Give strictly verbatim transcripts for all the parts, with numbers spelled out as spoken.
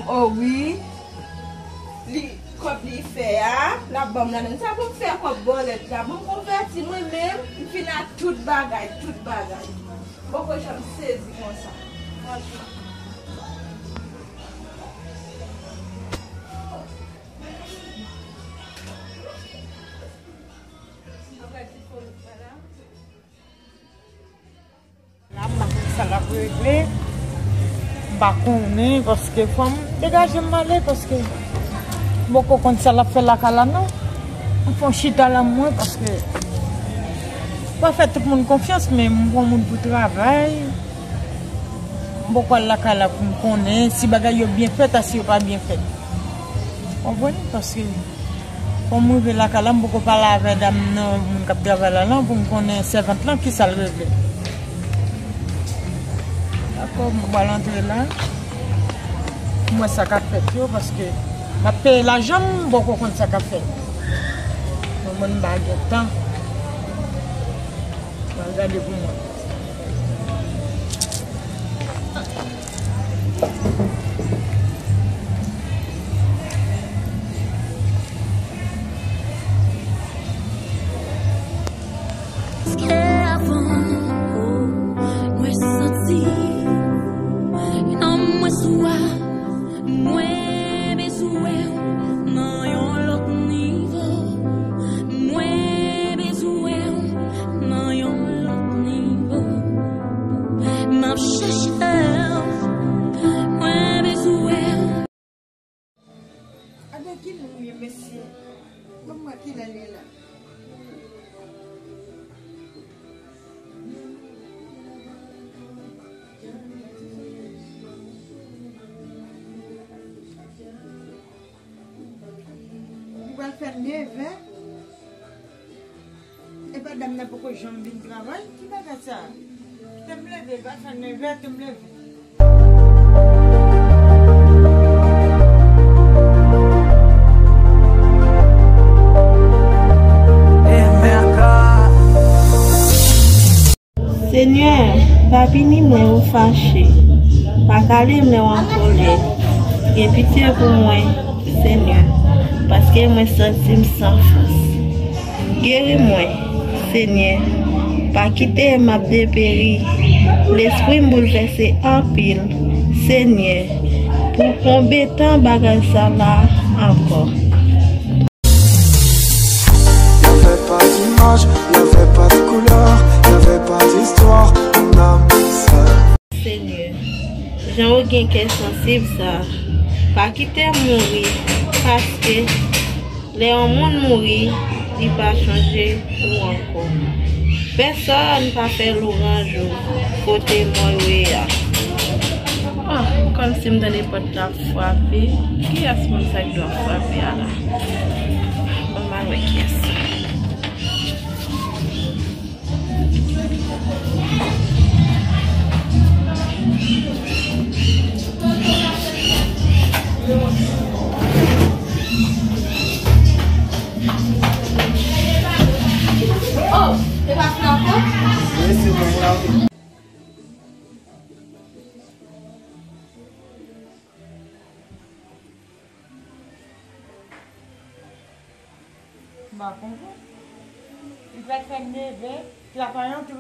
Oh wi, li, kòb li fè a, l ap ban m ladann. Sa pou m fè kòb bòlèt la? Ban m konvèti mwen menm, m fin ak tout bagay, tout bagay. Poko janm sezi konsa. Franchman. La, m pa konn sa l ap regle. M pa konnen, paske fò m degaje m ale, paske m poko konn sa l ap fè lakay la, non. M fè yon chita la, mwen, paske m pa fè tout moun konfyans, men m pran moun pou travay. M poko al lakay la pou m konnen si bagay yo byen fèt a si yo pa byen fèt. Konprann? Paske fò m rive lakay la, m poko pale avè dam nan, moun k ap travay la, non, pou m konnen sèvant lan, kisa l regle. Dakò, m pral antre la. M wè sa k ap fèt yo, paske m ap peye lajan m, m poko konn sa k ap fèt. Mwen, mwen, m pa gen tan. Mwen gade pou mwen. Paske avan, mwen santi nanm mwen sou a. Mwen bezwen w nan yon lòt nivo. Mwen bezwen w nan yon lòt nivo. M ap chèche w. Mwen bezwen w. Adan ki moun ye, mesye? Ban m wè kilè l ye la. Li pral fè nevè. Epa dam nan poko janm vin travay? Ki bagay sa? Kite m leve, li pral fè nevè, kite m leve. Senyè, pa pini mwen ou fache, pa kale m lè w an kòlè, gen pitye pou mwen, Senyè, paske mwen santi m san fòs. Geri mwen, Senyè, pa kite m ap deperi, lespri m boulvèse anpil, Senyè, pou konbyen tan bagay sa la ankò? Y avait pas d'image, y avait pas de couleur, y avait pas d'histoire, mon âme sœur. Senyè, jan w gen kè sansib sa, pa kite m mouri, paske lè yon moun mouri, li pa chonje ou ankò. Pèsonn pa fè lwanj ou kote mò yo ye a. Ah, kòmsi m tande pòt la ap frape. Kiyès moun sa ki dwe ap frape a la? Bon, m al wè kiyès. Oh, e pa frape? Wi, se mwen la, wi. M pa konprann. Li pral fè nevè, travay antre,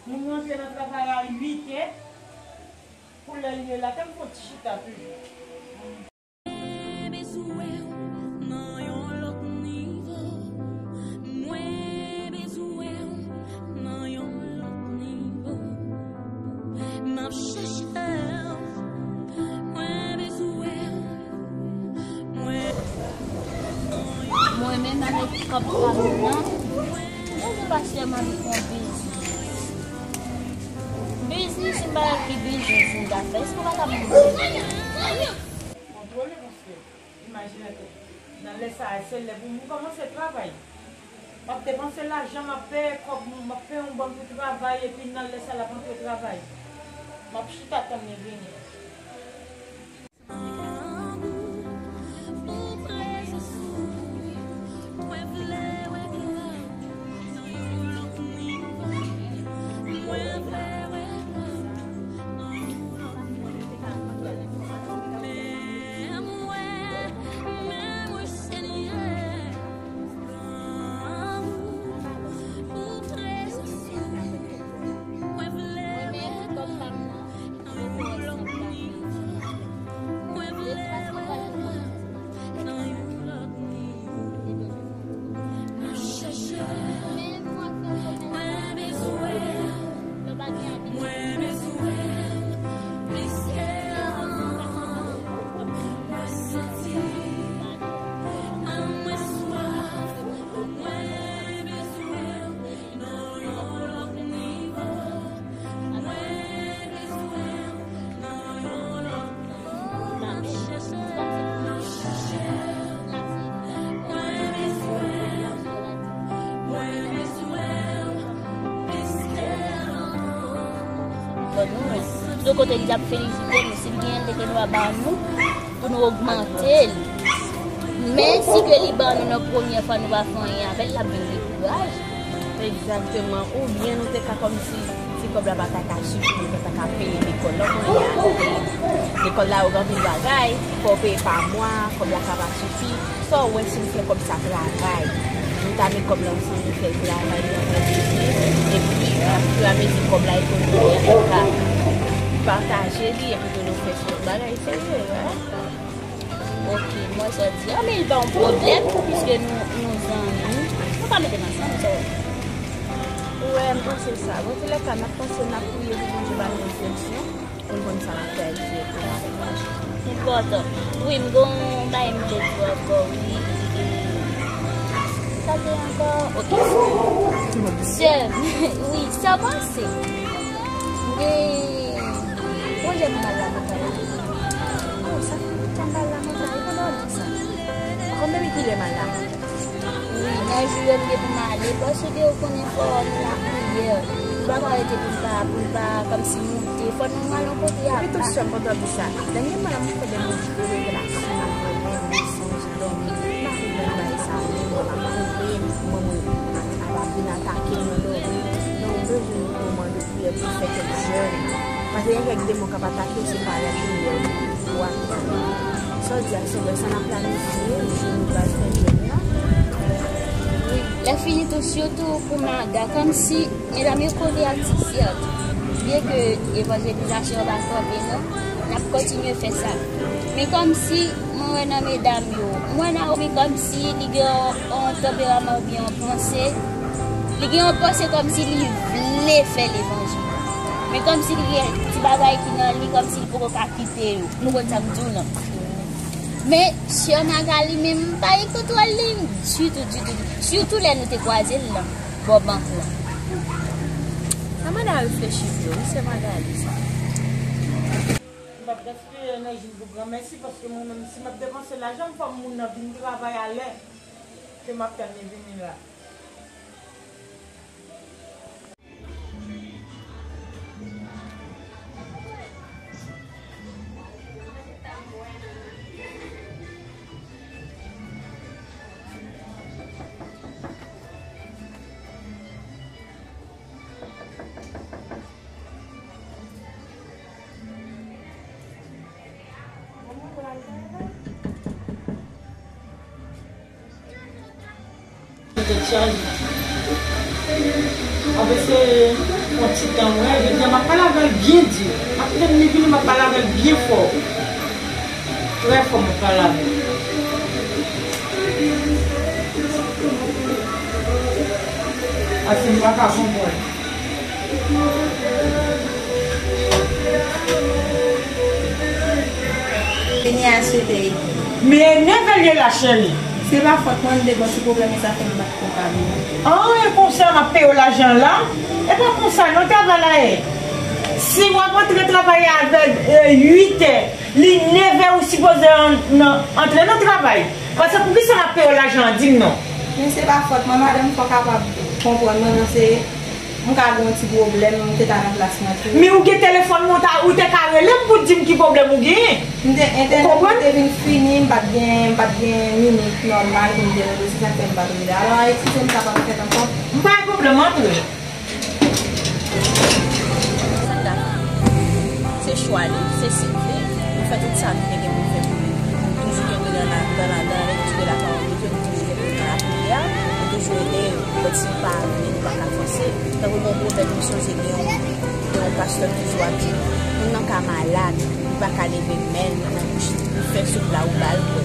moun yo antre nan travay a uitè. Pou lè l ye la, tann fon ti chita toujou. Mwen bezwen w nan yon lòt nivo. Mwen bezwen w nan yon lòt nivo. M ap chèche w. Mwen bezwen w. Mwen. Mwen menm avèk kòb pa m nan. Bonjou pastè, m anvi fè yon biznis. Biznis, m pa wè ki biznis m ta fè. Èske w pa ka ban m yon biznis? Kontwole, paske imajine tèt. Nan lè sa a, se lè pou moun kòmanse travay. M ap depanse lajan, m ap peye kòb, m ap peye yon bann pou travay, epi nan lè sa l ap antre travay. M ap chita tann li vini. Nou, de kote li t ap felisite nou, si l genyen l te gen dwa ba nou, pou nou ogmante l. Men, si ke li ban nou nan premye fwa, nou pa fè anyen avè l, l ap vin dekouraje. Egzakteman. Oubyen nou te ka kòmsi, si kòb la pa ta ka sifi, nou pa ta ka peye lekòl la, kounye a, lekòl la yo gen anpil bagay, fò w peye pa mwa, kòb la ka pa sifi. Sa w wè si n fè kòb sa travay? Nou ta met kòb la ansanm, nou fè l travay, nou fè l sifi. Epi, ofiramezi kòb la ekonome, nou ka pataje li, epi tou nou fè sou bagay serye, wi. Ok, mwen sa di, ah, men li pa yon pwoblèm, piske nou, nou zanmi. Nou pa mete m ansanm, sa. Wi, m panse sa. Bon, antoulèka, n ap panse, n ap priye pou Bondye ba nou refleksyon. Pou n konn sa n ap fè egzakteman. Enpòtan. Wi, m gon bagay m te di w ankò, wi. Sa te ankò? Ok. Sè, wi, sa pase. Wi. Bon, jè m mal la, mwen pale. Oh, sa fè lontan m pale la, mwen pale. Pandan lontan sa. Konbyen kilè m al la? Wi, nan jou yo m gen pou m ale, paske ou konnen fò nou lapriyè. Nou pa ka rete pou n pa, pou n pa kòmsi moute. Fò nou al yon kote a. Epi tou, sè m, pandan w di sa, dènyèman la, m fè de moun ki relasyon avè mwen, m sonje dòmi. M pa konprann bagay sa yo, mwen m ap kouri, mwen, mwen ap vin atake m nan dòmi. Non, ou bezwen yon moman de priyè pou fè kèk jèn. Paske gen kèk demon k ap atake w, se pa lapriyè ou atake. Sa w di a, se vre, sa n ap planifye, jou nou pral fè jèn nan. Wi, lè fini tou, sitou pou Maga, kòmsi medam yo konvèti, sèt. Byen ke evanjelizasyon an pa kanpe, non, n ap kontinye fè sa. Men kòmsi mwen wè nan medam yo, mwen wè Naomi kòmsi li gen yon, yon tanperaman oubyen yon panse. Li gen yon panse kòmsi li vle fè levanjil. Men kòmsi li gen ti bagay ki nan li, kòmsi li poko ka kite yo. Nou konn sa m di w lan. Men, sè Magali menm, m pa gen kontwòl li ditou, ditou, ditou. Sitou lè nou te kwaze l lan, bò bank lan. Sa mande a reflechi vre, wi, sè Magali sa. M p ap gaspiye enèji m pou granmèsi, paske mwen menm, si m ap depanse lajan m, fò moun nan vin travay alè ke m ap tann li vini la. Mete chaj. Anben se yon ti tan, wi. Jodi a m ap pale avè l byen di. M ap tann li vini, m ap pale avè l byen fò. Trè fò m ap pale avè l. Paske m pa ka konprann. Vini a sete. Men nèf è l ye la, cheri. Se pa fòt mwen, m te gon ti pwoblèm, e sa fè m pa t kapab. An, e konsa m ap peye w lajan la? E pa konsa non, travay la ye. Si w ap antre travay avè, e, uit è, li nèf è ou sipoze an, nan, antre nan travay. Paske poukisa m ap peye w lajan an, di m non? Men se pa fòt mwen, madanm, fò w kapab konprann mwen, non, se M ka gen yon ti pwoblèm, m te ka nan plas mwen tou. Men ou gen telefòn mwen, ou ta, ou te ka rele m pou di m ki pwoblèm ou genyen. M te, entènèt mwen te vin fini, m pa t gen, m pa t gen minit nòmal pou m te rele, se sa k fè m pa t rele. Alò, eskize m, sa p ap fèt ankò. M pa gen pwoblèm, antre. Se chwa li, se sa l vle. Nou fè tout sa nou te gen pou n fè pou li. Nou toujou kenbe nan la, nan la, nan lekti de la pawòl de Dye, nou toujou kenbe nan lapriyè, nou toujou ede yo. Bon, si l pa vle, nou pa ka fòse. Tankou gon pwovèb, m sonje gen yon, gen yon pastè ki toujou ap di, moun nan ka malad, li pa ka leve men l nan bouch li pou fè soup la ou ba l bwè.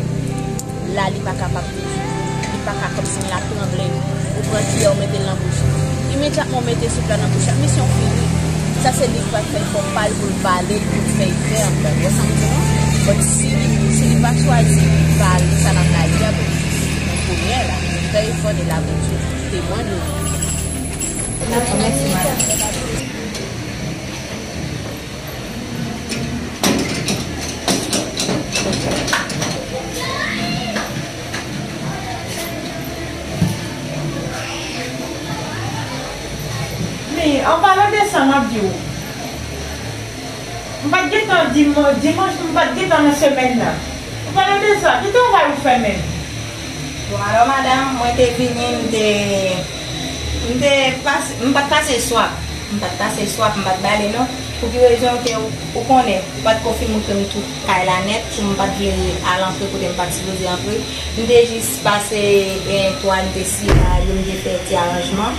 La, li pa kapab toujou. Li pa ka kòmsi l ap tranble. Ou pran kiyè, ou mete l nan bouch li. Imedyatman ou mete soup la nan bouch li, misyon fini. Sa se li ki pral fè efò pa l pou l vale l, pou l fè l fè anndan. Ou wè sa m di w lan? But si li, si li pa chwazi vale sa n ap ba li a, bon, kounye a la, fè efò de la Bondye temwen nou. Mèsi, madanm. Men, an palan de sa, m ap di w, M pa t gentan diman-, dimanch, m pa t gentan nan semèn nan. Ou pale de sa, ki travay ou fè menm? Bon, alò, madanm, mwen te vini, m te, m te pase, m pa t pase swap. M pa t pase swap, m pa t bale non. Pou ki rezon ke ou, ou konnen, ou pa t ko fin montre m tout kay la nèt, pou m pa t vle al antre kote m pa t sipoze antre. M te jis pase, eh, twal, m te siye la, yo m te fè ti aranjman.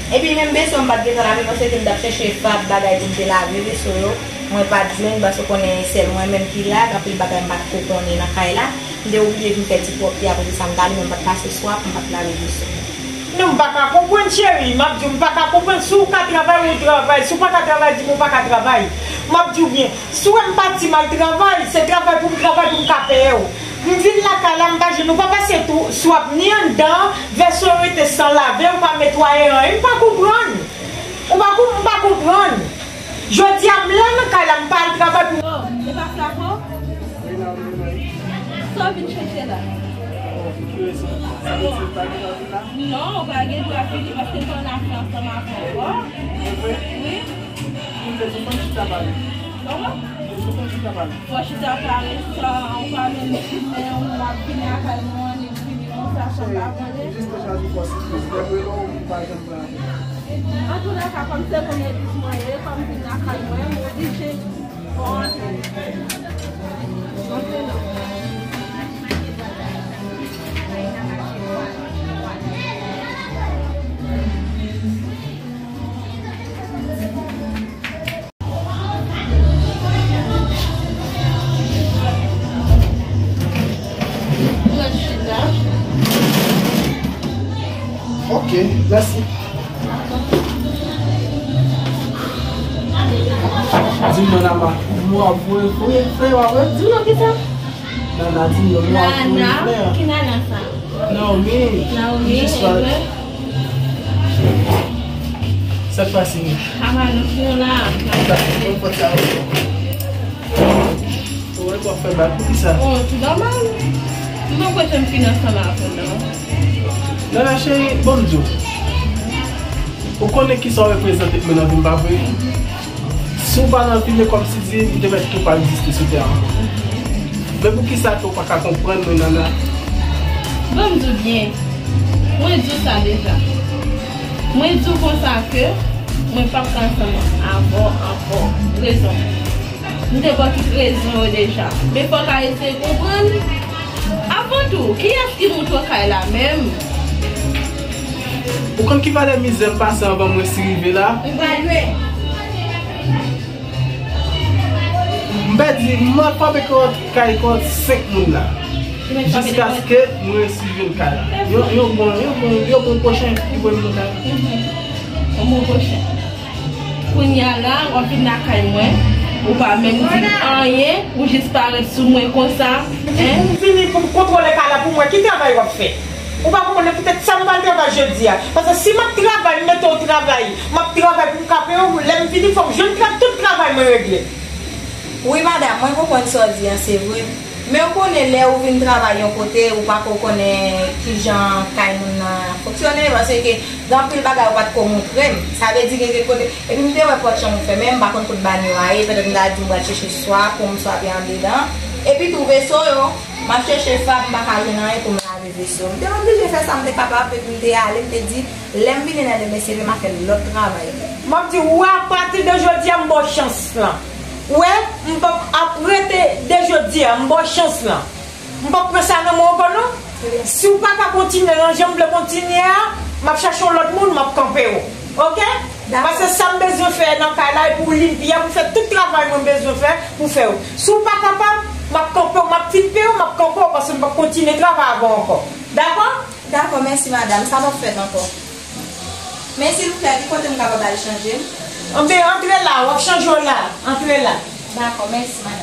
Epi menm veso m pa t gentan lave paske m t ap chèche fab bagay pou m te lave veso yo. Mwen pa t jwenn paske konnen sèl mwen menm ki la, anpil bagay m pa t ko konnen nan kay la. M te oblije vin fè ti pwòpte, akoz de sa m t ale, men m pa t pase swap, m pa t lave veso. Non, m pa ka konprann, cheri. M ap di w, m pa ka konprann. Si w ka travay, ou travay. Si w pa ka travay, di m ou pa ka travay. M ap di w byen. Si w wè m pati m al travay, se travay pou m travay pou m ka peye w. M vin lakay la, m pa jwenn ou pa pase tou, swap ni anndan, veso yo rete san lave, ou pa netwaye anyen. M pa konprann. Ou pa konp-, m pa konprann. Jodi a, m la nan kay la, m pa al travay pou. Oh, e pa Flako? Sa w vin chèche la? Oh, pou ki rezon? Sa vle di m pa gen dwa vin la? Non, ou pa gen dwa vini paske m pa nan afè ansanm avè w. Mwen vre? Wi. Pou m te di, konn chita pale. Kòman? Pou m te di, konn chita pale. Fò chita pale, sa, ou pa menm fimen, ou ap vin lakay mwen, annik vini konsa, sa m pa konnen. Cheri, jis te chwazi fò sipriz. Lè m rele w, ou pa janm pran apèl. Antoulèka, kòm se mwen legliz mwen ye, kòm m vin lakay mwen, m oblije antre. Antre non. Ok, mèsi. Di m non, Nana. Mwen ap voye, voye, frè, w ap voye. Di m non, kisa? Nana, di m non, mwen ap voye, frè. Nana? Ki Nana sa? Naomi. Naomi, jis pa. Sa k pase? Apa nou fini la. Sa k pase? Ou wè w ap fè bak, poukisa? Oh, tout nòmal. M poko janm fin ansanm avè w, non. Nana cheri, ban m di w. Ou konnen kisa w reprezante pou mwen nan vi m, pa vre? Si w pa nan vi m, e kòmsidi m te mèt tou pa egziste sou tè a ankò. Men poukisa ke w pa ka konprann mwen, Nana? Ban m di w byen. Mwen di w sa deja. Mwen di w konsa ke mwen p ap ka ansanm avè w ankò. Rezon. M te ba w tout rezon yo deja. Men fò w ka eseye konprann. Avan tou, kiyès ki montre w kay la menm? Ou konn ki valè mizè m pase anvan m resi rive la? M pa lwen. M pèdi, m al frape pòt kay kòt senk moun la. Jiskaske m resi jwenn kay la. Yo, yo bon, yo bon, yo bon pwochen ki voye m nan kay la. Mhm. Yon bon pwochen. Kounye a la, w ap vin lakay mwen, ou pa menm di m anyen, ou jis parèt sou mwen konsa, en? M vini pou m kontwole kay la pou mwen, ki travay w ap fè? Ou pa konprann, se poutèt sa m pa al travay jodi a. Paske si m ap travay, m mete w travay, m ap travay pou m ka peye w, lè m vini, fò m jwenn tra-, tout travay mwen regle. Wi, madanm, mwen konprann sa w di an, se vre. Men ou konnen lè ou vin travay yon kote, ou pa ko konnen kijan kay moun nan fonksyone, paske gen anpil bagay ou pa t ko montre m. Sa vle di gen kèk kote, epi m te wè pòt chanm ou fèmen, m pa konn kot banyo a ye, petèt m ta di m pral chèche swa pou m swape andedan. Epi tou veso yo, m ap chèche fab, m pa ka jwenn anyen pou m lave veso. M te oblije fè sa m te kapab, epi m te ale, m te di, lè m vini nan demen, se lè m a fè lòt travay. M ap di, ou wè, apati de jodi a, m ba w chans lan. Ou wè, m p ap ap rete de jodi a, m ba w chans lan. M p ap pran sa nan men w ankò, non. Si w pa ka kontinye nan jan m vle kontinye a, m ap chache yon lòt moun, m ap kanpe w. Oke? Dakò. Paske sa m bezwen fè nan kay la, e pou w limpye a, pou fè tout travay mwen bezwen fè, pou fè w. Si w pa kapab, m ap kanpe w, m ap fin peye w, m ap kanpe w, paske m p ap kontinye travay avè w ankò. Dakò? Dakò, mèsi, madanm. Sa p ap fèt ankò. Men silvouplè, ki kote m kapab al chanje m? Anben, antre la, w ap chanje w la. Antre la. Dakò, mèsi, madanm.